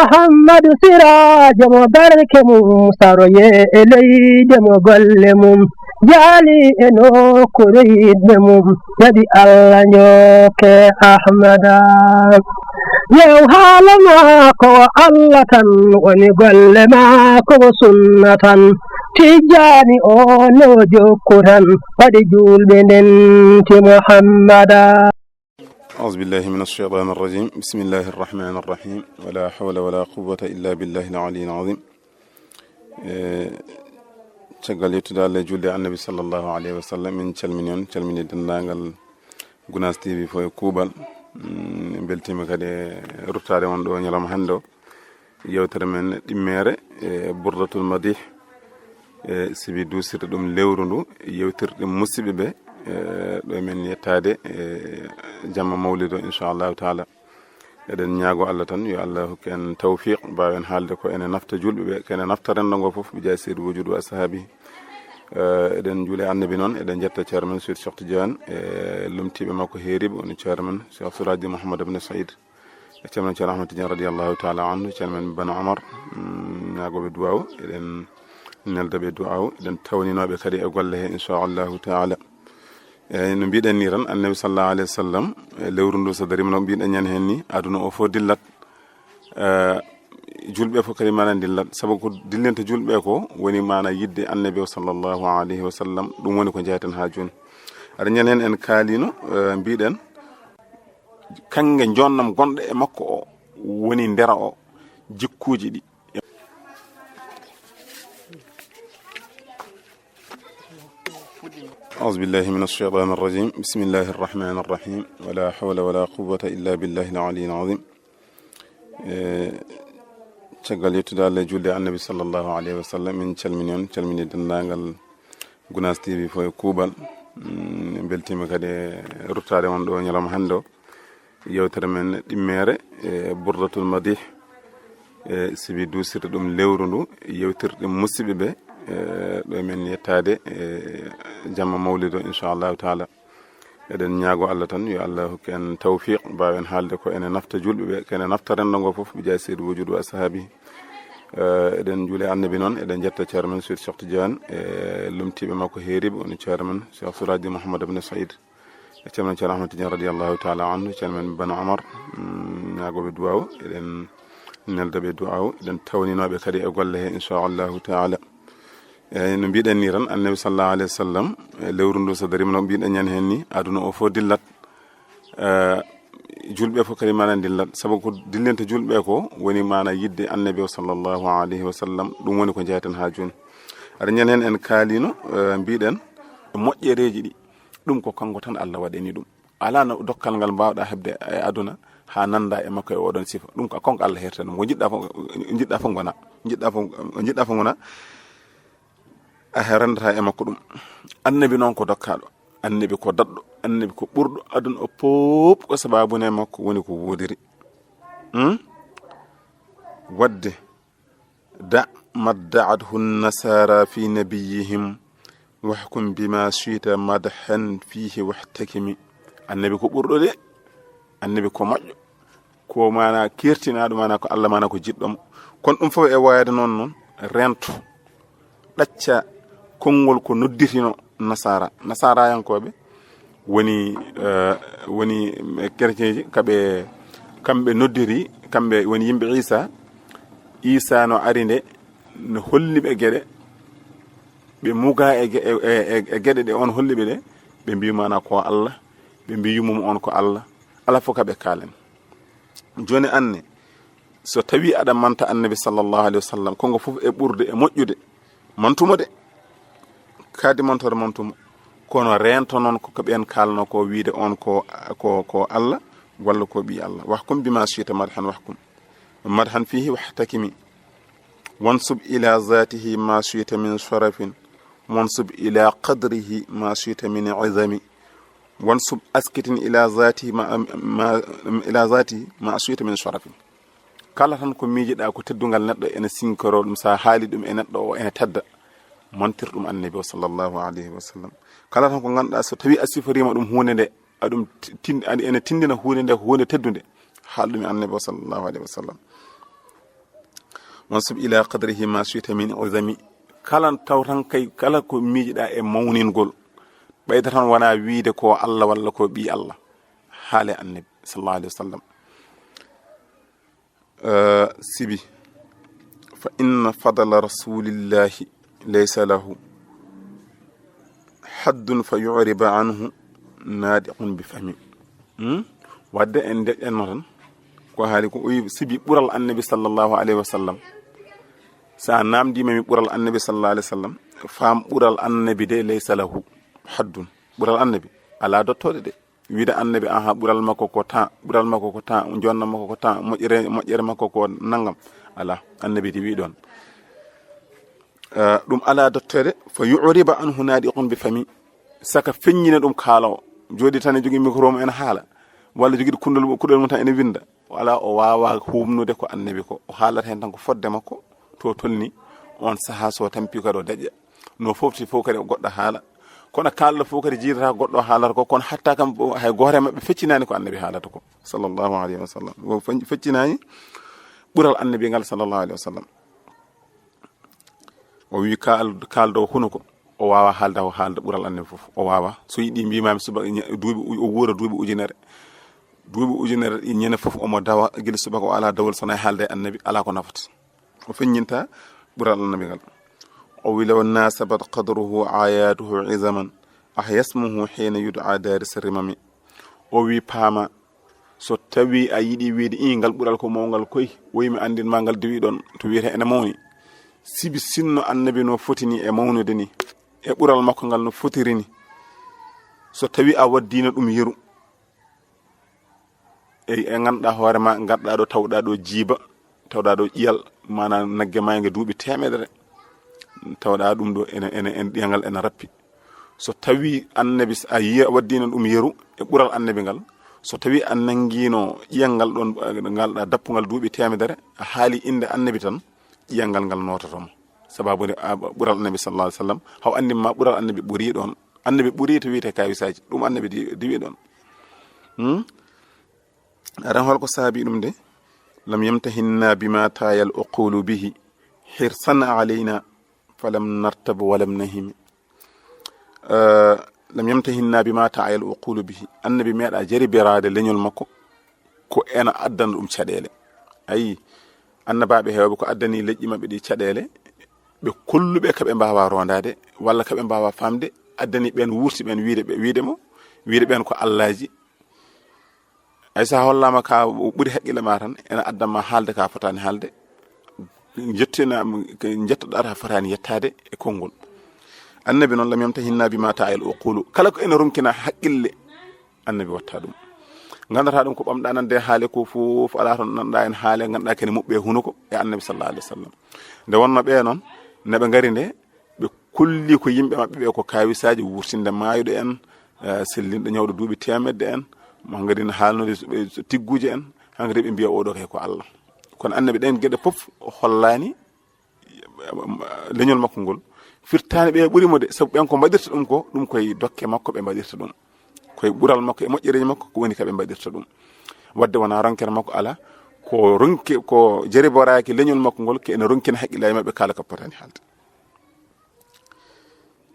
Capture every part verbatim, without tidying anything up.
Muhammadu Siraajo mo barke mum saroye e leyde mo golle mum jaali e nokkuure yiɗɓe mum, jaɓi Allah njokke Ahmada. Yew haala maako o Allah tan woni golle maako o sunna tan. Tijjaani o no jokku tan waɗi juulɓe ndenti Muhammada. أعوذ بالله من الشيطان الرجيم. بسم الله الرحمن الرحيم. ولا حول ولا قوة إلا بالله العلي العظيم. E, caggal yettude Allah e julde annabi sallallahu alayhi wa sallam, min calmini on, calmini denndaangal Gunaas T V fof e kuuɓal. Mm, en mbeltiima kadi e ruttaade on ɗo ñalawma hannde o. Yewtere men ɗimmere e Burdatul Madih, e sibi duusirde ɗum lewru ndu, yewtirde musiɓɓe ɓe, e ɗo men yettaade e jamma mawlido, inchallahu taala. Eɗen ñaago Allah tan yo Allah hokku en tawfiq, mbaawen haalde ko ene nafta julɓe ɓe, ko ene nafta renndo ngo fof, bi jaay seydi wujudu wa sahabi. E, eɗen juule annabi noon, eɗen njetta ceerno men Seydi Cheikh Tidiane, e lumtiiɓe makko heeriiɓe, woni ceerno men Cheikh Suraji Mouhammad ibn Saïd, e ceerno men ceerno Ahmad Tidiane radiyallahu taala anhu, ceerno men Bano Omar, mm, ñaagooɓe duwaaw, eɗen nelda ɓe duwaaw, eɗen tawninooɓe kadi e golle he, inchallahu taala. Eyyi, no mbiɗen ni tan, annabi sallallahu alayhi wa sallam, e lewru ndu so dariima, no mbiɗen ñande heen ni, aduna o fof dillat. E, julɓe fof kadi mana dillat, sabu ko dillinta julɓe ko woni mana yidde annabi o sallallahu alayhi wa sallam, ɗum woni ko jeyten ha jooni. Aɗa ñande heen en kaalino, e, mbiɗen, kanŋe jonnam gonɗo e makko o woni ndera o jikkuuji ɗi. أعوذ بالله من الشيطان الرجيم. بسم الله الرحمن الرحيم. ولا حول ولا قوة إلا بالله العلي العظيم. E, caggal yettude Allah e julde annabi sallallahu alayhi wa sallam, min calmini on, calmini denndaangal Gunaas T V fof e kuuɓal. Mm, en mbeltiima kadi e ruttaade on ɗo ñalawma hannde o. Yewtere men ɗimmere e Burdatul Madih, e sibi duusirde ɗum lewru ndu, yewtirde musiɓɓe ɓe, e ɗo men yettaade e jamma mawlido, inchallahu taala. Eɗen ñaago Allah tan yo Allah hokku en tawfiq, mbaawen haalde ko ene nafta julɓe ɓe, ko ene nafta renndo ngo fof, bi jaay seydi wujudu wa sahabi. E, eɗen juule annabi noon, eɗen njetta ceerno men Seydi Cheikh Tidiane, e lumtiiɓe makko heeriiɓe, woni ceerno men Cheikh Suraji Mouhammad ibn Saïd, e ceerno men ceerno Ahmad Tidiane radiyallahu taala anhu, ceerno men Bano Omar, mm, ñaagooɓe duwaaw, eɗen nelda ɓe duwaaw, eɗen tawninooɓe kadi e golle he, inchallahu taala. Eyyi, no mbiɗen ni tan, annabi sallallahu alayhi wa sallam, e lewru ndu so dariima, no mbiɗen ñande heen ni, aduna o fof dillat. E, julɓe fof kadi mana dillat, sabu ko dillinta julɓe ko woni mana yidde annabi o sallallahu alayhi wa sallam, ɗum woni ko jeyten ha jooni. Aɗa ñande heen en kaalino, e, mbiɗen moƴƴereeji ɗi, ɗum ko kanko tan Allah waɗani ɗum. Alaa no dokkal ngal mbaawɗa heɓde e aduna haa nannda e makko e oɗon sifa. Ɗum ko kanko Allah heerta ɗum. Ko njiɗɗa fof, njiɗɗa fof ngona. Njiɗɗa fof, njiɗɗa fof ngona. A renndataa e makko ɗum. Annabi noon ko dokkaaɗo. Annabi ko daɗɗo. Annabi ko ɓurɗo. Aduna o fof ko sabaabu ne makko woni ko woodiri. Hmm? Waɗde دع ما ادعته النصارى في نبيهم واحكم بما شئت مدحا فيه واحتكم. Annabi ko ɓurɗo de, annabi ko moƴƴo, ko mana kertinaaɗo, mana ko Allah, mana ko jiɗɗo mo. Kono ɗum fof e wayde noon, noon rento, ɗacca konngol ko noddirtino nasara, nasarayankooɓe, woni, eh, woni chrétienji, kaɓe, kamɓe noddiri, kamɓe woni yimɓe Isa. Isa no ari nde, no holli ɓe geɗe, ɓe muga e ge-, e, e, e, e geɗe ɗe on holli ɓe ɗe, ɓe mbi mana ko Allah, ɓe mbi yumum on ko Allah, ala fof kaɓe kaalen. Jooni anne, so tawi aɗa manta annabi sallallahu alayhi wa sallam, kongo fof e ɓurde e moƴƴude, mantumo de, kadi mantore mantumo, kono rento noon ko, ko ɓen kalno ko wiide on ko, ko, ko Allah, walla ko ɓi Allah. واحكم بما شئت مدحا واحكم، مدحا فيه واحتكم، وانسب إلى ذاته ما شئت من شرف، وانسب إلى قدره ما شئت من عظم، وانسب أسكت إلى ذاته ما، ما، إلى ذاته ما شئت من شرف. Kala tan ko miijiɗa ko teddungal neɗɗo ene sinkoro ɗum, sa haali ɗum e neɗɗo o ene tedda, mantir ɗum annabi o sallallahu alayhi wa sallam. Kala tan ko ganduɗa so tawi a siforima ɗum hunde nde, aɗum tin-, aɗa ene tindina hunde nde ko hunde teddunde, haal ɗum e annabi o sallallahu alayhi wa sallam. Wansub ila qadrihi ma suita min izami. Kala taw tan kay, kala ko miijiɗa e mawningol, ɓeyda tan wona wiide ko Allah walla ko ɓi Allah. Haale annabi sallallahu alaihi wasallam. Eh, sibi, fa inna fadla rasulillahi laysa lahu haddun fa yuriba anhu nadiqun bi fami. Hmm? Wadde en deƴƴanno tan ko haali ko, o wi sibi ɓural annabi sallallahu alaihi wasallam. Sa namdima mi ɓural annabi sallallahu alaihi wasallam, fam ɓural annabi de laysa lahu haddun. Ɓural annabi ala dottode de. Wiide annabi, aha, ɓural makko ko tan, ɓural makko ko tan, jonna makko ko tan, moƴƴere, moƴƴere makko ko nangam. Ala, annabi di wi ɗon. Eh, ɗum ala dottode, fa yuriba anhu nadiqun bi fami. Saka feññina ɗum kaalawo. Jooɗi tan e jogii micro mo ene haala. Walla jogii kuɗol, kuɗol mum tan ene winda. Wala o wawa humnude ko annabi ko. O haalata hen tan ko fodde makko. To tolni on saha so tampi kadi o daƴƴa. No fofti fof kadi o goɗɗo haala. Kono kalɗo fof kadi jiidata ko goɗɗo haalata ko. Kono hatta kam hay gooto e maɓɓe feccinani ko annabi haalata ko. Sallallahu alaihi wasallam. O fe-, feccinani ɓural annabi ngal sallallahu alaihi wasallam. O wi kal-, kaldo hunuko. O wawa haalda, o haalda ɓural annabi fof. O wawa. So yiɗi mbimami suba ña-, duuɓi u-, o wuura duuɓi ujunere. Duuɓi ujunere ɗi ñande fof omo dawa gila subaka o ala dawol so nay haalda e annabi ala ko nafata. O feññinta ɓural annabi ngal. O wi law nasabat qadruhu ayatuhu izaman ahyasmuhu hina yud'a daris rimami. O wi paama so tawi a yiɗi wiide i ngal ɓural ko mawngal koy, woyi mi andin ma ngal diwi ɗon to wiyete ene mawni. Sibi sinno annabi no foti ni e mawnude ni, e ɓural makko ngal no fotiri ni, so tawi a waddino ɗum yeru, e, e ganduɗa hoore ma, ganduɗa ɗo tawɗa ɗo jiiba, tawɗa ɗo ƴiyal, mana nagge ma nge duuɓi temedere, tawɗa ɗum ɗo ene, ene, ene ƴiyangal ene rappi. So tawi annabi s-, a yiya waddino ɗum yeru e ɓural annabi ngal, so tawi a nangino ƴiyangal ɗon, eh, ngal ɗa dappugal duuɓi temedere, a haali inde annabi tan, ƴiyangal ngal nototomo. Sababu nde, a, ɓural annabi sallallahu alaihi wasallam, haw andin ma ɓural annabi ɓuri ɗon. Annabi ɓuri to wiyete kawisaji. Ɗum annabi di-, diwi ɗon. Hmm? Aran holko saabi ɗum de? Lam yamtahinna bima tayal uqulu bihi hirsan alayna falam nartab walam nahimi. Eh, lam yamtahinna bima tayal uqulu bihi. Annabi meeɗa jaribiraade leñol makko ko ena addana ɗum caɗeele. Ayi, annabaaɓe heewɓe ko addani leƴƴi maɓɓe ɗi caɗeele, ɓe kolluɓe ka ɓe mbaawa rondaade, walla ka ɓe mbaawa faamde, addani ɓeen wurti ɓeen wiide ɓe, wiide mo, wiide ɓeen ko allaaji. Ay, so a hollaama ka ɓuri haqqille ma tan, ena addan ma haalde ka fotaani haalde, jettina, jettoɗa ta fotaani yettaade e konngol. Annabi noon, lam yamtahinna bima ta'ayal uqulu. Kala ko ena ronkina haqqille, annabi watta ɗum. Nganndataa ɗum ko ɓamɗa nande haale ko fof, alaa toon nanɗa en haale, ngannduɗaa kene moƴƴi e hunuko e annabi sallallahu alaihi wasallam. Nde wonno ɓe noon, ne ɓe ngari nde, ɓe kolli ko yimɓe maɓɓe ɓe ko kawisaaji wurtinde maayuɗo en, eh, sellinɗo ñawɗo duuɓi teemedde en, mo hankadi ne haalnude so ɓe, so tigguuje en, hankadi ɓe mbiya oɗo kay ko Allah. Kono annabi ɗeen geɗe fof o hollaani leñol makko ngol. Firtaani ɓe ɓuri mo de, sabu ɓen ko mbaɗirta ɗum ko, ɗum koye dokke makko ɓe mbaɗirta ɗum. Koye ɓural makko e moƴƴereeji makko ko woni ka ɓe mbaɗirta ɗum. Wadde wonaa ronkere makko alaa, ko ronki, ko jariboraaki leñol makko ngol, ko ene ronkina haqqillaaji maɓɓe kala ka potani haalde.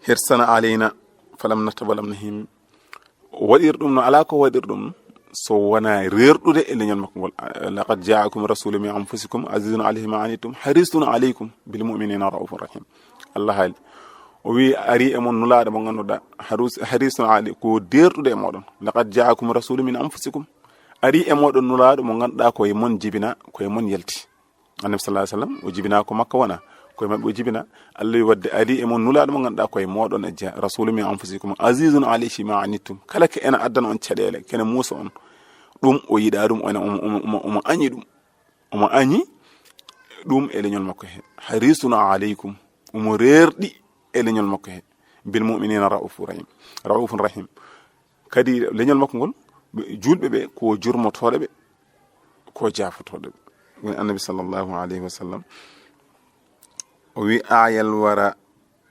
Hirsana alayna, falam natab walam nahim. O waɗir ɗum no alaa ko waɗir ɗum so wonaa reerɗude e leñol makko ngol. Laqad jaakum rasulun min anfusikum azizun alayhi ma anittum harisun alaykum bil mu'minina raufun rahim. Allah haali. O wi ari e mon nulaaɗo mo ngannduɗaa harus-, harisun alay-, ko deerɗude e moɗon. Laqad jaakum rasulun min anfusikum. Ari e moɗon nulaaɗo mo ngannduɗaa ko e mon jibina, ko e mon yalti. Annabi sallallahu alaihi wasallam, o jibina ko Makka wona, ko e maɓɓe o jibina. Allah wi wadde ari e mon nulaaɗo mo ngannduɗaa ko e moɗon e jeya. Rasulun min anfusikum azizun alayhi ma anittum. Kala ko ena addana on caɗeele, kene muusa on. Ɗum o yiɗa ɗum, o ena, omo, omo, omo, omo añi ɗum. Omo añi ɗum e leñol makko he. Harisun alaykum. Omo reerɗi e leñol makko he. Bil mu'minina raufur rahim. Raufun rahim. Kadi leñol makko ngol, ɓe, julɓe ɓe ko jurmotooɗo ɓe, ko jaafotooɗo ɓe. Woni annabi sallallahu alayhi wa sallam. O wi ayal wara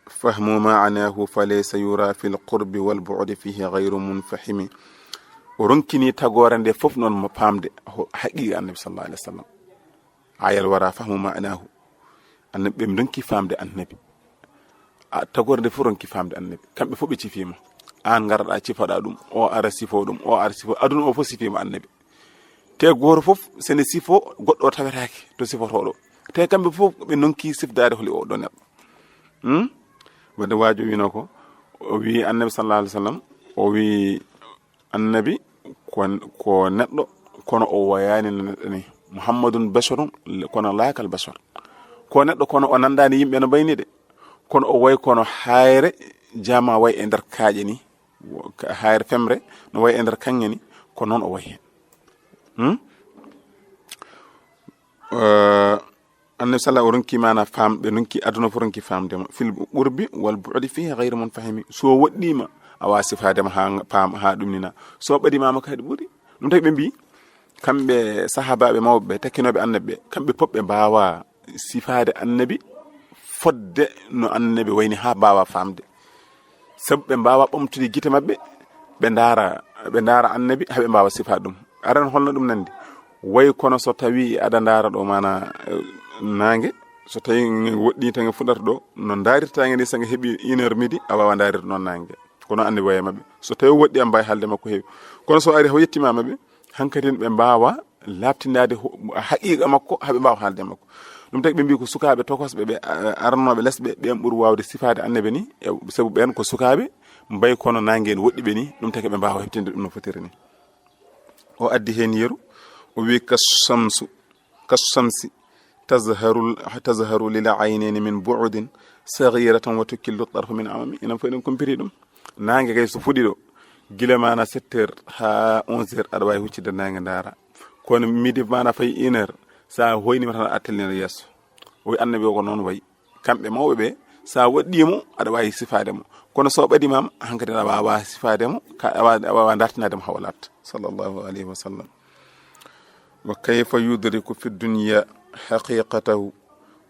fahmu ma'anahu falaysa yura fil qurbi wal bu'di fihi ghayru munfahimi. O ronkini tagoore nde fof noon mo paamde ho-, haqiqa annabi sallallahu alaihi wasallam. Ayal wara fahmu ma'anahu. Annabi, ɓe ndonki famde annabi. A, tagorde fof ronki famde annabi. Kamɓe fof ɓe cifiima. Aan ngaraɗaa cifoɗaa ɗum, o ara sifo ɗum, o ara sifo. Aduna o fof sifiima annabi. Te gooto fof, so ne sifo, goɗɗo o tawetaake to sifotoɗo. Te kamɓe fof ɓe ndonki sifdaade holi o ɗo neɗɗo. Hmm? Wadde waajo wino ko, o wi annabi sallallahu alaihi wasallam, o wi annabi ko, ko neɗɗo, kono o wayaani no neɗɗo ni. Muhammadun basharun, kono laa kal bashar. Ko neɗɗo, kono o nandaani yimɓe no mbayni de. Kono o way kono hayre jama way e nder kaaƴe ni. Wo-, ka-, hayre femre no way e nder kaŋŋe ni, ko noon o way heen. Hmm? Eh, annabi sallallahu o ronki mana famɓe, ronki aduna fof ronki famde mo. Fil qurbi wal bu'di fihi ghayru munfahimi. So woɗɗima, a wa sifade mo ha, pam, ha ɗum nina. So ɓadima mo kadi ɓuri. Ɗum tawi ɓe mbi, kamɓe sahabaɓe mawɓe, tekkinooɓe annabi ɓe, kamɓe pop ɓe mbawa sifade annabi fodde no annabi wayni ha mbawa famde. Sabu ɓe mbawa ɓamtude gite maɓɓe, ɓe ndaara, ɓe ndaara annabi, haɓe mbawa sifa ɗum. Aran holno ɗum nandi? Way kono so tawi aɗa ndaara ɗo mana, eh, nange, so tawi nge woɗɗi to nge fuɗata ɗo, no ndarirta nge ni, so nge heɓi une heure midi, a wawa ndarirde noon nange. Kono annabi waya maɓɓe. So tawi woɗɗi, a mbawi haalde makko heewi. Kono so ari haw yettima maɓɓe, hankadin ɓe mbawa labtinade ho-, haqiqa makko, haɓe mbawa haalde makko. Ɗum tagi ɓe mbi ko sukaɓe tokosɓe ɓe, a-, arannoɓe lesɓe, ɓen ɓuri wawde sifade annabi ni, e sabu ɓen ko sukaɓe, mbay kono nangue en woɗɗi ɓe ni, ɗum tagi ɓe mbawa heɓtinde ɗum no fotiri ni. O addi hen yeru, o wi: "Kashamsu, kashamsi, tazharu, tazharu lil aynayni min bu'din, saghiratan wa tukillu tarfa min amami." Enen fof eɗen kumpiti ɗum. Nangue kay so fuɗi ɗo, gila mana sept heures ha onze heures, aɗa wawi huccitde nangue ndaara. Kono midi mana fayi une heure, sa hoynima tan a attelina yeeso. O wi annabi o ko noon wayi. Kamɓe mawɓe ɓe, sa woɗɗimo, aɗa wawi sifade mo. Kono so ɓadimama, hankadi aɗa wawa sifade mo, ka, a wawa, a wawa dartinade mo haw latta. Sallallahu alayhi wa sallam. "Wa kayfa yudriku fi dunya haqiqatahu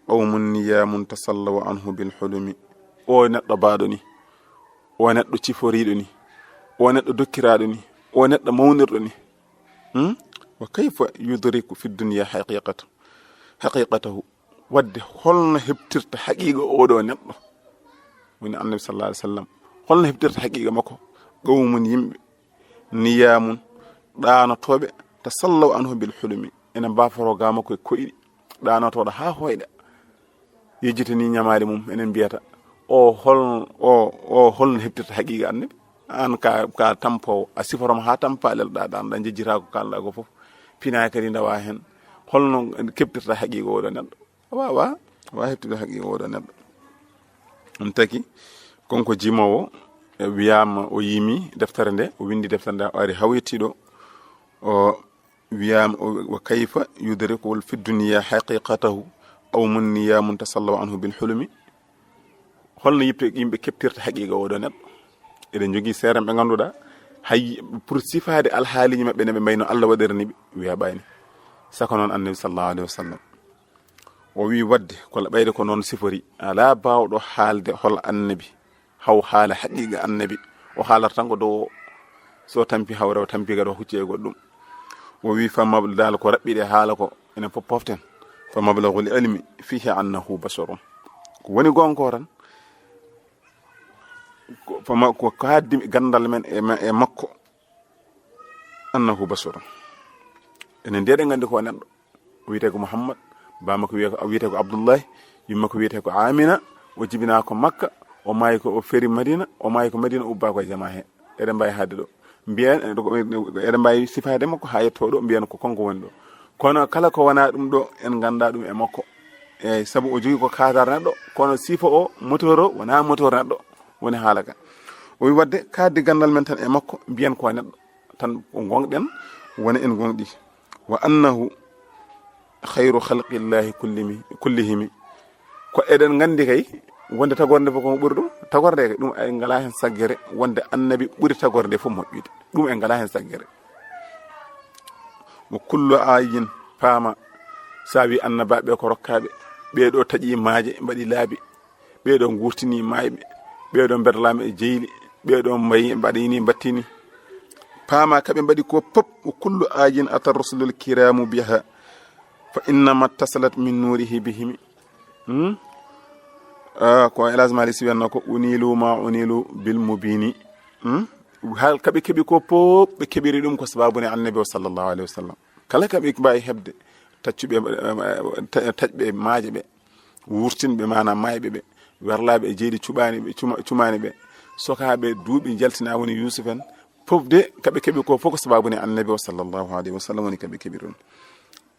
qawmun niyamun tasallaw anhu bil hulumi." O neɗɗo baɗo ni, o neɗɗo ciforiɗo ni, o neɗɗo dokkiraɗo ni, o neɗɗo mawnirɗo ni. Hmm? "Wa kayfa yudriku fi dunya haqiqata, haqiqatahu." Wadde holno heɓtirta haqiqa oɗo neɗɗo? Woni annabi sallallahu alaihi wasallam. Holno heɓtirta haqiqa makko? Qawmun, yimɓe, niyamun, ɗaanotoɓe, tasallaw anhu bil hulumi. Ene mbaforo ga makko e koyɗi. Ɗaanotoɗo ha hoyɗa. Yejjitani ñamaali mum, enen mbiyata, o hol-, o, o holno heɓtirta haqiqa annabi? An ka, ka tampowo, a siforoma ha tampa lelɗa ɗan, ɗan jejjita ko kalɗa ko fof. Pina kadi ndawa hen. Holno keɓtirta haqiqa oɗo neɗɗo? A wawa, a wawa heɓtude haqiqa oɗo neɗɗo. Ɗum taki, konko jimowo, e wiyama o yimi deftere nde, o windi deftere nde, o ari hawrittiɗo, o wiyama, o, "Wa kayfa yudriku fi dunya haqiqatahu qawmun niyamun tasallaw anhu bil hulumi." Holno yimɓe, yimɓe keɓtirta haqiqa oɗo neɗɗo? Eɗen jogii seeran ɓe ngannduɗaa, hay pour sifaade alhaaliji maɓɓe ne ɓe mbayno Allah waɗirani ɓe, wiya ɓayni. Saka noon annabi sallallahu alaihi wasallam. O wi wadde, ko ɓayde ko noon sifori, alaa baawɗo haalde hol annabi, haw haala haqiqa annabi. O haalata tan ko dow o. So tampi hawre, o tampi kadi o hucci e goɗɗum. O wi fa mabla dal ko raɓɓiɗe haala ko, enen fof poften. Fa mablagul ilmi fihi annahu basharun. Ko woni gonga ko tan, ko, fa ma-, ko kaddi gandal men e ma-, e makko, annahu basharun. Enen de eɗen nganndi ko neɗɗo. O wiyetee ko Muhammad, ba makko wiyee ko, wiyetee ko Abdullahi, yumma ko wiyetee ko Amina, o jibinaa ko Makka, o maayi ko o feri Madina, o maayi ko Madina, o ubbaa ko e jamaa he. Eɗen mbaawi haalde ɗo. Mbiyen, eɗen mbaawi sifaade makko haa yetto ɗo, mbiyen ko kanko woni ɗo. Kono kala ko wonaa ɗum ɗo, en nganndaa ɗum e makko. Eey, sabu o jogii ko kaadar neɗɗo, kono sifa o, moteur o, wonaa moteur neɗɗo, woni haala ka. O wi wadde, kaaddi ganndal men tan e makko, mbiyen ko neɗɗo. Tan ko ngonɗen, wona en ngonɗi. Wa annahu khayru khalqillahi kullimi-, kullihimi. Ko eɗen nganndi kay, wonde tagorde fof ko ɓuri ɗum. Tagorde kay, ɗum en ngalaa heen saggere, wonde annabi ɓuri tagorde fof moƴƴude. Ɗum en ngalaa heen saggere. Wa kullu ayin, paama, sa wi annabaaɓe ko rokkaaɓe, ɓee ɗo taƴi maaje, mbaɗi laabi. Ɓee ɗoo nguurtinii maayɓe, ɓee ɗoo mberlaama e jeyli, ɓee ɗoo mbayi, mbaɗini, mbattini. Paama ka ɓe mbaɗi ko pop, wa kullu ayin ata rusulul kiramu biha, fa innama tasalat min nurihi bihimi. Hmm? Ah, ko El Hadj Malick Sy wiyatnoo ko: "Unilu ma unilu bil mubini." Hmm? Hal kaɓe keɓi ko pop, ɓe keɓiri ɗum ko sababu ne annabi o sallallahu alayhi wa sallam. Kala kaɓe mbawi heɓde, taccuɓe, eh, ta- taƴɓe maaje ɓe, wurtinɓe maanaam mayɓe ɓe, werlaaɓe e jeyɗi cuɓaani ɓe, cuma- cumaani ɓe, sokaaɓe duuɓi njaltina woni Yuusuf en, fof de kaɓe keɓi ko fof ko sababu ne annabi o sallallahu alayhi wa sallam woni kaɓe keɓi ɗum.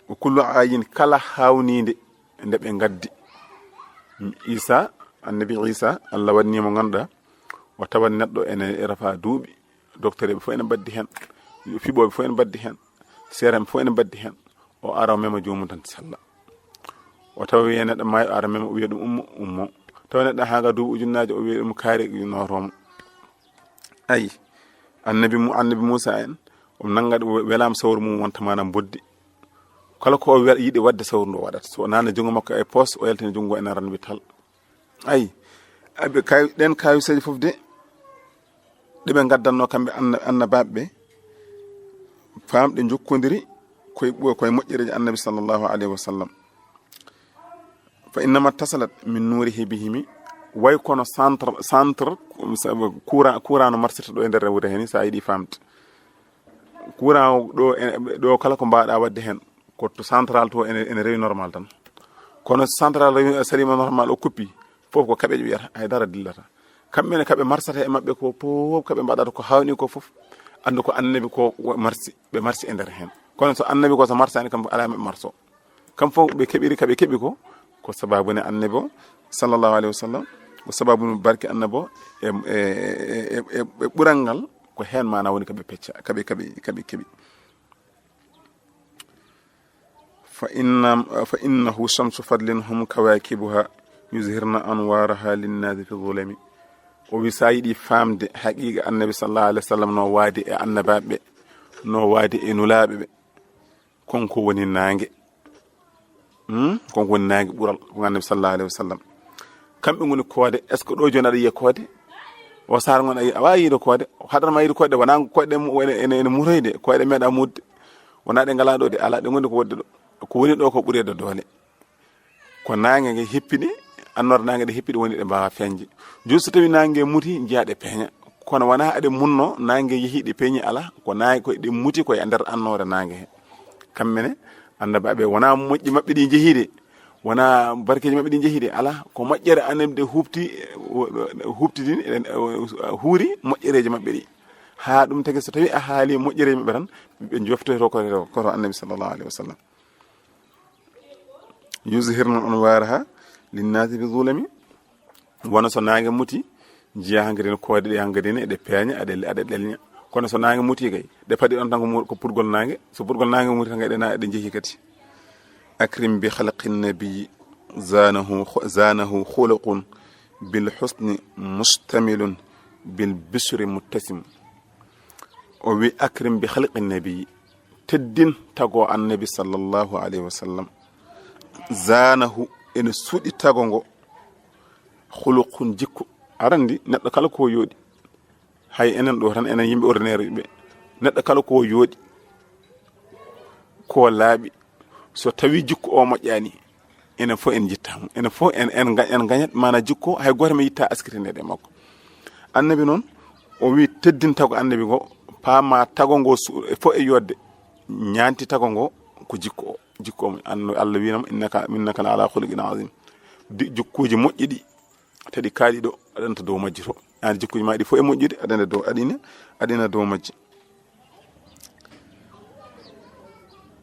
O kullu ayin, kala haawninde nde ɓe ngaddi Isa, annabi Isa, Allah waɗni mo ngannduɗaa, o tawa neɗɗo ene rafa duuɓi, docteur ɓe fof ene mbaddi heen, fiɓooɓe fof ene mbaddi heen, seeremɓe fof ene mbaddi heen. O ara o mema joomum tan sella. O tawa wiye neɗɗo maayo, ara mema, o wiya ɗum ummo, ummo. Tawa neɗɗo haa ga duuɓi ujunnaaje, o wiya ɗum kaari, nootomo. Ayi, annabi mu annabi Muusa en, o nannga ɗum, welaama sawru mum wonta maanaam mboddi. Kala ko o wel- yiɗi waɗde sawru ndu o waɗat. So o naatna junngo makko e poos, o yaltina junngo ene ranwi tal. Ayi, aɓe kay- ɗen kawiseeje fof de, ɗe ɓe ngaddanno kamɓe anna- annabaaɓe ɓe, faam ɗe njokkondiri koye ɓo- koye moƴƴereeji annabi sallallahu alayhi wa sallam. Fa innama tasalat min nuurihi bihimi, way kono centre, centre, courant, courant no marsirta ɗo e nder rewre heen, so a yiɗi faamde. Courant o ɗo, e- ɗo kala ko mbaɗa waɗde heen, ko to central to ene, ene rewi normal tan. Kono so central rewi, salima normal, o kuppi, fof ko kaɓe ɓe wiyata, hay dara dillata. Kamɓe ne kaɓe marsata e maɓɓe ko fof, kaɓe mbaɗata ko hawni ko fof, anndu ko annabi ko wa- marsi, ɓe marsi e nder heen. Kono so annabi ko so marsani kam, alaa maɓɓe marso. Kam fof ɓe keɓiri, kaɓe keɓi ko, ko sababu ne annabi o, sallallahu alayhi wa sallam, ko sababu no barke annabi o, e, e, e, e, e, e ɓural ngal, ko heen maana woni kaɓe pecca, kaɓe, kaɓe, kaɓe keɓi. Fa inna, fa innahu shamsu fadlin hum kawakibuha yuzhirna anwaraha linnaasi fi zulami. O wi, sa yiɗi faamde haqiqa annabi sallallahu alayhi wa sallam no waadi e annabaaɓe ɓe, no waadi e nulaaɓe ɓe, konko woni naange. Hmm? Konko woni naange ɓural, ko annabi sallallahu alayhi wa sallam. Kamɓe ngoni koode. Est-ce que ɗo jooni aɗa yiya koode? O saara ngon a yi- a waawi yiide koode. Haɗanma yiide koode, wonaa koode mu- ene, ene, ene mutoyde, koode meeɗa muutde. Wonaa ɗe ngalaa ɗo de, alaa, ɗe ngoni ko wonde ɗo. Ko woni ɗo ko ɓureede doole. Ko naange nge heppiɗi, annoore naange ɗe heppiɗi woni ɗe mbaawa feeñde. Jooni so tawi naange muti, njiya ɗe peeña. Kono wonaa aɗe munno, naange yehi ɗe peeñi, alaa. Ko naange ko ɗe muti ko e nder annoore naange he. Kamɓe ne, annabaaɓe, wonaa moƴƴi maɓɓe ɗi njehi de, wonaa barkeeji maɓɓe ɗi njehi de, alaa. Ko moƴƴere annabi de huɓti, huɓtidini, huuri moƴƴereeji maɓɓe ɗi. Haa ɗum tagi so tawi a haali moƴƴereeji maɓɓe tan, ɓe njoftoyto ko, ko to annabi sallallahu alayhi wa sallam. Yuzhirna anwaraha linnaasi bi zulami. Wona so naange muti, njiya hankadi ne koode ɗe hankadi ne, ɗe peeña, aɗe, aɗe ɗelña. Kono so naange muti kay, ɗe paɗi ɗon tan ko mu- ko purgol naange. So purgol naange muti tan kay, ɗe na-, ɗe njehi kadi. Akrim bi khalqin nabi zanahu, zanahu khuluqun bil husni mustamilun bil bishri muttasim. O wi, akrim bi khalqin nabi, teddin tago annabi sallallahu alayhi wa sallam. Zanahu, ene suuɗi tago ngo, khuluqun, jikku. Aɗa anndi neɗɗo kala ko yooɗi, hay enen ɗo tan, enen yimɓe ordinaire ɓe, neɗɗo kala ko yooɗi, ko laaɓi, so tawi jikku o moƴƴani, enen fof en jittaama. Enen fof en, en, ga- en gañat maana jikku, hay gooto men yitta askitinde e makko. Annabi noon, o wi teddin tago annabi ngo, paama tago ngo su- e fof e yodde, ñaanti tago ngo ko jikku o. Jikku o, anno-, Allah wiinamo, "Innaka, innaka la ala khuluqin azim." Di- jikkuuji moƴƴi ɗi, tawi kaaɗi ɗo, aɗanta dow majji to. Yaani jikkuuji ma ɗi fof e moƴƴude, aɗana dow, aɗina, aɗina dow majji.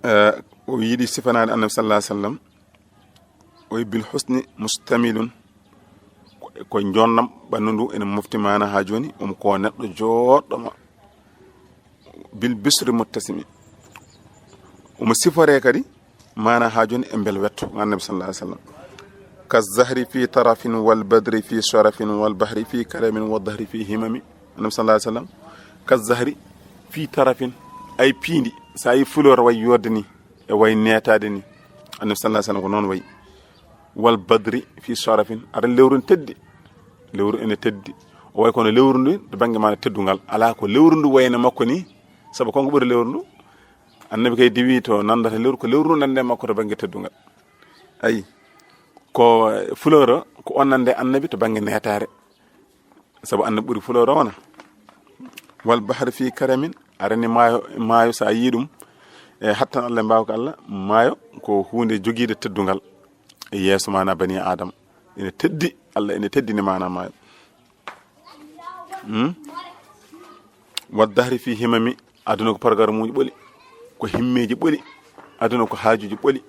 Eh, o yiɗi sifanaade annabi sallallahu alayhi wa sallam, o wi, "Bil husni mustamilun." Ko, ko jonɗam ɓanndu ndu ene mofti maana haa jooni, omo ko neɗɗo jooɗɗo ma. Bil bisri muttasimi. Omo siforee kadi maana haa jooni e mbel wetto, annabi sallallahu alayhi wa sallam. Ka zahri fi tarafin wal badri fi sharafin wal bahri fi karamin wa dahri fi himami. Annabi sallallahu alayhi wa sallam. Ka zahri fi tarafin, ay piindi, so a yi fleur way yodde ni, e way neetaade ni. Annabi sallallahu alayhi wa sallam ko noon wayi. Wal badri fi sharafin, aɗa lewru ne teddi. Lewru ene teddi. O way kono lewru ndu to bannge maana teddungal. Alaa ko lewru ndu wayno makko ni, sabu kanko ɓuri lewru ndu. Annabi kay diwi to nanndata lewru, ko lewru ndu nannde makko to bannge teddungal. Ayi. Ko fleur o, ko o nande annabi to bannge neetaare. Sabu annabi ɓuri fleur o wona. Wal bahri fi karamin, arani maayo, maayo so a yii ɗum, e hattan Allah e mbaawka Allah, maayo ko huunde jogiide teddungal e yeeso maana bani Aadama. Ene teddi, Allah ene teddini maana maayo. Hmm? Wal dahri fi himami, aduna ko programme uji ɓoli, ko himmeeji ɓoli, aduna ko haajuji ɓoli.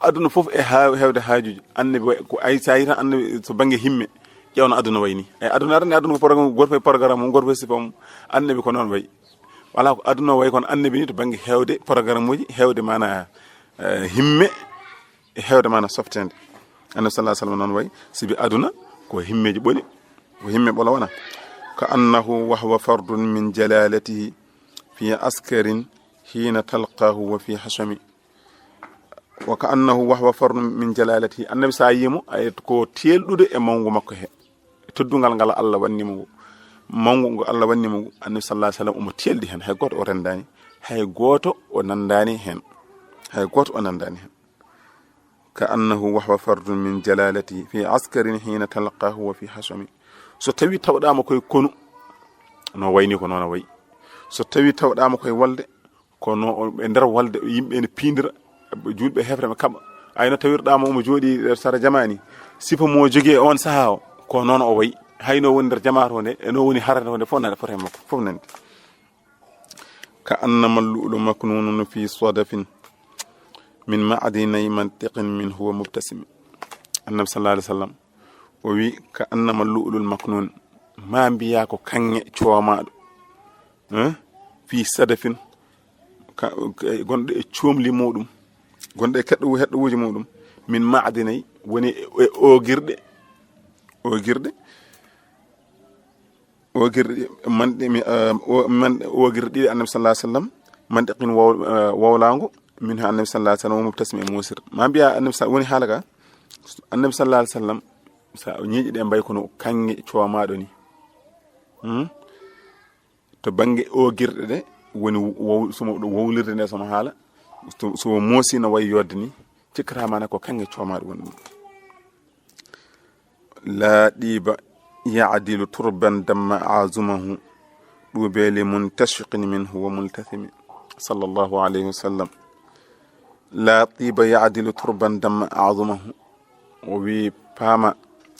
Aduna fof e ha-, heewde haajuji. Annabi way, ko ay, so a yii tan annabi so bannge himme, ƴeewno aduna way ni. Ay, aduna arani, aduna ko programme, goto fof e programme mum, goto fof e sifa mum. Annabi ko noon way. Wala ko aduna way, kono annabi ni to bannge heewde programme uji, heewde maana, eh, himme, e heewde maana softeende. Annabi sallallahu alaihi wasallam noon way, sibi aduna ko himmeeji ɓoli, ko himme ɓolo wona. Ka annahu wa huwa fardun min jalalatihi fi askarin hina talqahu wa fi hashami. Wa ka annahu wa huwa fardun min jalalatihi. Annabi so a yii mo, ay ko teelɗude e mawngu makko he. Teddungal ngal Allah wanni mo ngu. Mawngu ngu Allah wanni mo ngu. Annabi sallallahu alaihi wasallam omo teelɗi hen. Hay gooto o rendaani. Hay gooto o nandaani hen. Hay gooto o nandaani hen. Ka annahu wa huwa fardun min jalalatihi fi askarin hina talqahu wa fi hashami. So tawi tawɗaama koye konu, no wayni ko noon o wayi. So tawi tawɗaama koye walde, kono o, e nder walde, yimɓe ene piindira, juulɓe hefre ɓe kaɓa. Ay no tawirɗaama omo jooɗi e sara jamaani, sifa mo jogii e on sahaa o, ko noon o wayi. Hay no woni nder jamaat o nde, e no woni harata o nde, fof nana, fof nana, fof nani. Ka annama lu'lu maknunun fi sadafin min ma'dinay mantiqin min huwa mubtasim. Annabi sallallahu alaihi wasallam, o wi, ka annama lu'lul maknun, ma mbiya ko kaŋŋe coomaaɗo, eh, fi sadafin, ka, ka, gonɗo e coomli muɗum, gonɗo e keɗɗo, heɗɗowuji muɗum, min ma'dinay, woni e, e oogirɗe, oogirɗe, oogirɗe, manɗi-, mi, eh, o-, man-, oogirɗe ɗiɗi Annabi sallallahu alaihi wasallam, mantiqin waw-, eh, wawlaango, min ha Annabi sallallahu alaihi wasallam, o mubtasim e moosir. Ma mbiya Annabi sa-, woni haala ka, Annabi sallallahu alaihi wasallam, sa o ñiiƴi ɗe mbay kono kaŋŋe coomaaɗo ni. Hmm? To bannge oogirɗe ɗe, woni wow-, somo ɗo wowlirde nde somo haala, so, so moosi no wayi yodde ni, cikkata mana ko kaŋŋe coomaaɗo woni ɗum. La ɗiba ya'dilu turban damma azumahu, ɗuuɓe li muntashiqin minhu wa multasimi. Sallallahu alaihi wasallam. La ɗiba ya'dilu turban damma azumahu. O wi paama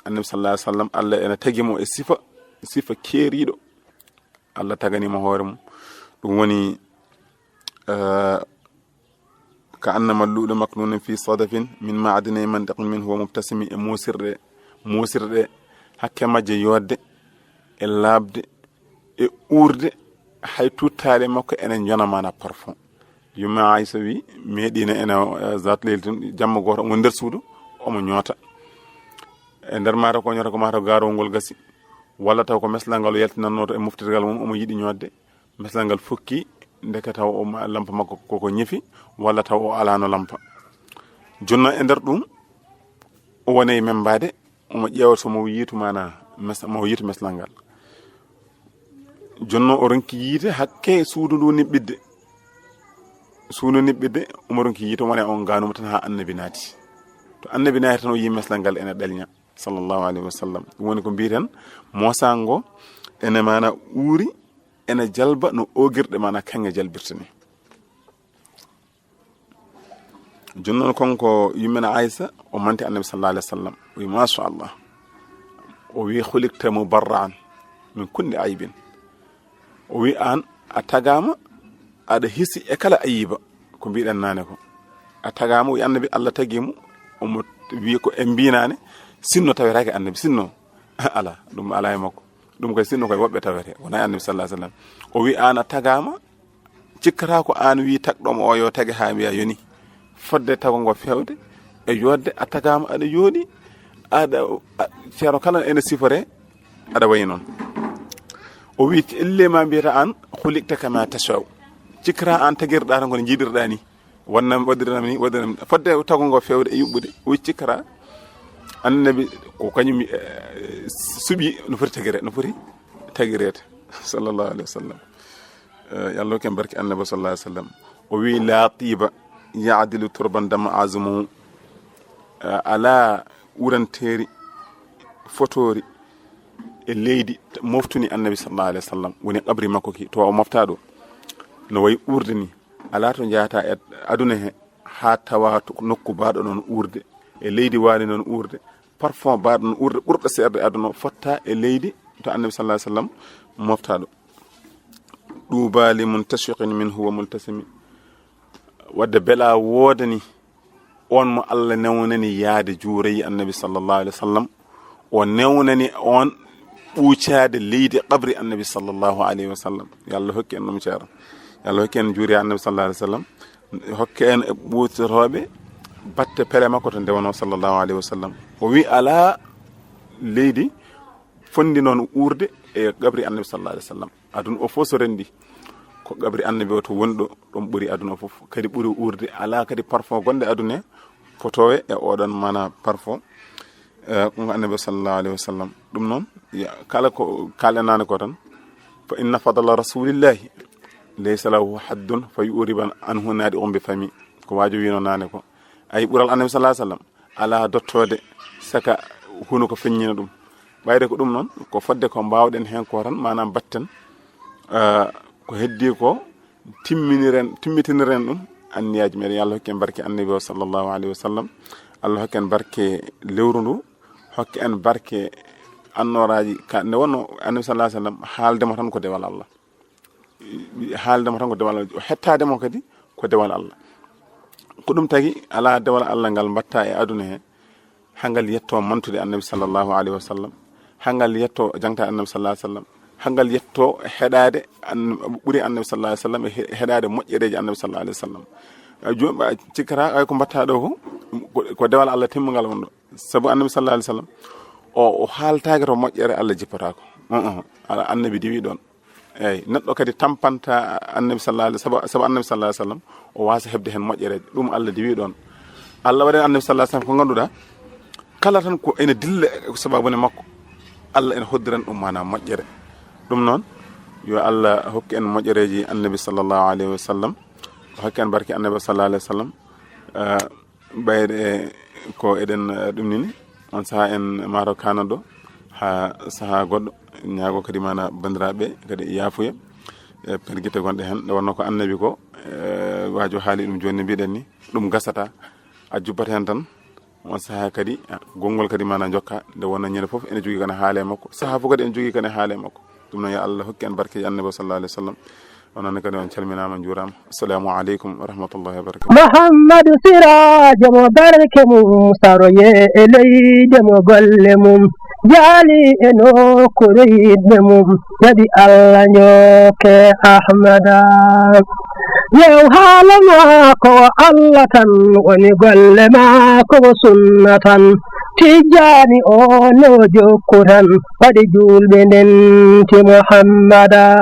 Annabi sallallahu alaihi wasallam, Allah ena tagi mo e sifa, sifa keeriiɗo. Allah taganimo hoore mum. Ɗum woni, eh, ka annama lu'lu maknunun fi sadafin min ma'dinay mantiqin minhu wa mubtasimi, e moosirɗe, moosirɗe hakke majje yodde, e laaɓde, e uurde, hay tuttaale makko ene njona mana parfum. Yumma Aisha wi, meeɗino ene, eh, zat leyli tun, jamma gooto omo nder suudu, omo ñoota. E nder mata ko ñoota ko mata garowol ngol gasi. Walla taw ko meslal ngal o yaltinannooto e moftirgal mum, omo yiɗi ñootde. Meslal ngal fukki, ndeke taw o ma-, lampa makko koko ñefi, walla taw o alaano lampa. Jonno e nder ɗum, o wonay membaade, omo ƴeewa so mo yiitu mana mes-, mo yiitu meslal ngal. Jonno o ronki yiite hakke suudu ndu niɓɓidde. Suudu niɓɓidde, omo ronki yiite, wona on gaanuma tan ha annabi naati. To annabi naati tan o yii meslal ngal ene ɗelña, sallallahu alaihi wasallam. Ɗum woni ko mbiyeten moosango ene mana uuri, ene jalba no oogirɗe mana kaŋŋe jalbirta ni. Jooni noon, kanko yummina Aysa, o manti Annabi sallallahu alaihi wasallam. O wi, "Masha Allah." O wi, "Khuliqta mubarra'an min kulli aibin." O wi, "An a tagaama aɗa hisi e kala ayiba." Ko mbiɗen naane ko. A tagaama, o wi Annabi, Allah tagi mo, omo wi ko en mbi naane, sinno tawetaake Annabi, sinno. Ala, ɗum ala e makko. Ɗum koye sinno koye woɓɓe tawete, wona e Annabi sallallahu alaihi wasallam. O wi, "An a tagaama, cikkata ko an wi tagɗo mo o yo tage ha mbiya yoni." Fodde tago ngo fewde e yodde, a tagaama aɗa yooɗi, aɗa, a, ceero kala ene sifore, aɗa wayi noon. O wi, "Elle ma mbiyata an, khuliqta kama tasha'u." Cikkata an tagirɗa tan kono jiiɗirɗa ni. Wonnam waɗiranam ni, waɗiranam ni. Fodde tago ngo fewde e yuɓɓude, o wi cikkata Annabi ko kañum, eh, suɓi no foti tagire, no foti tagireede. Sallallahu alaihi wasallam. Eh, yo Allah hokku en barke Annabi sallallahu alaihi wasallam. O wi, "La tiba ya'dilu turban damma azumu." Eh, ala uranteeri fotoori e leydi moftuni Annabi sallallahu alaihi wasallam, woni qabri makko ki to o mofta ɗo. No wayi uurde ni, alaa to njaata e aduna he haa tawa to nokku baaɗo noon uurde, e leydi waali noon uurde, parfum baaɗo noon uurde, ɓurɗo seerde aduna o fotta e leydi to Annabi sallallahu alaihi wasallam mofta ɗo. Ɗuuba li muntashiqin minhu wa multasimi. Wadde bela woodani on mo Allah newnani yaade juuroyi Annabi sallallahu alaihi wasallam. O newnani on ɓuucaade leydi qabri Annabi sallallahu alaihi wasallam. Yo Allah hokku en ɗum ceeran. Yo Allah hokku en juuroye Annabi sallallahu alaihi wasallam. Hokku en e ɓuutorooɓe batte pele makko to ndewono sallallahu alaihi wasallam. O wi alaa leydi fondi noon uurde e qabri Annabi sallallahu alaihi wasallam. Aduna o fof so renndi, ko qabri Annabi o to woni ɗo, ɗum ɓuri aduna o fof. Kadi ɓuri uurde, alaa kadi parfum gonɗo aduna he fotoowe e oɗon mana parfum, eh, ko Annabi sallallahu alaihi wasallam. Ɗum noon, ya, kala ko kaalɗen naane ko tan, fa inna fadla rasulillahi laysa lahu haddun fa yu'riban anhu nadi on bi fami. Ko waajo wino naane ko. Ay ɓural Annabi sallallahu alaihi wasallam alaa dottoode saka hunuko feññina ɗum. Ɓayde ko ɗum noon, ko fodde ko mbaawɗen heen ko tan, maanaam batten, ah, ko heddii ko timminiren, timmitiniren ɗum anniyaaji meɗen. Yo Allah hokke en barke Annabi o sallallahu alaihi wasallam. Allah hokke en barke lewru ndu, hokke en barke annooraaji ka, nde wonno Annabi sallallahu alaihi wasallam haalde mo tan ko dewal Allah. Haalde mo tan ko dewal Allah, o hettaade mo kadi ko dewal Allah. Ko ɗum tagi alaa dewal Allah ngal mbatta e aduna he, hangal yetto mantude Annabi sallallahu alaihi wasallam, hangal yetto jangta Annabi sallallahu alaihi wasallam, hangal yetto heɗaade an-, ɓuri Annabi sallallahu alaihi wasallam, e he-, heɗaade moƴƴereeji Annabi sallallahu alaihi wasallam. A jo-, a cikkata ay ko mbatta ɗo ko, ko, ko dewal Allah timmungal wonɗo. Sabu Annabi sallallahu alaihi wasallam, o, o haaltaake to moƴƴere Allah jippata ko. Uh-uh. Ala Annabi diwi ɗon. Eyi, neɗɗo kadi tampanta Annabi sallallahu alaihi, sabu, sabu Annabi sallallahu alaihi wasallam, o waasa heɓde heen moƴƴereeje. Ɗum Allah diwi ɗon. Allah waɗani Annabi sallallahu alaihi wasallam ko ngannduɗaa, kala tan ko ene dilla e sababu ne makko, Allah ene hoddiran ɗum maanaam moƴƴere. Ɗum noon, yo Allah hokku en moƴƴereeji Annabi sallallahu alaihi wasallam, hokku en barke Annabi sallallahu alaihi wasallam. Eh, Ɓayde ko eɗen, eh, ɗum nini, on saha en maaro kaana ɗo, haa saha goɗɗo, ñaago kadi mana banndiraaɓe kadi yaafuya, e pergite gonɗe heen, nde wonno ko Annabi ko, eh, waajo haali ɗum jooni, mbiɗen ni, ɗum gasata, a jubbat heen tan, on saha kadi, ah, gonngol kadi mana jokka, nde wonno ñande fof ene jogii kane haale makko, saha fof kadi ene jogii kane haale makko. Ɗum noon, yo Allah hokku en barke Annabi sallallahu alaihi wasallam. Onon kadi on calminaama, njuuraama. Assalamu alaikum wa rahmatullahi wa barakatuh. Muhammadu Siraajo mo barke mum saroye e leyde mo golle mum jaali e nokkuure yiɗɓe mum. Naɓi Allah njokke Ahmada. Yew haala maako o Allah tan woni golle maako o sunna tan. Tijjaani o no jokku tan waɗi juulɓe ndenti Muhammada.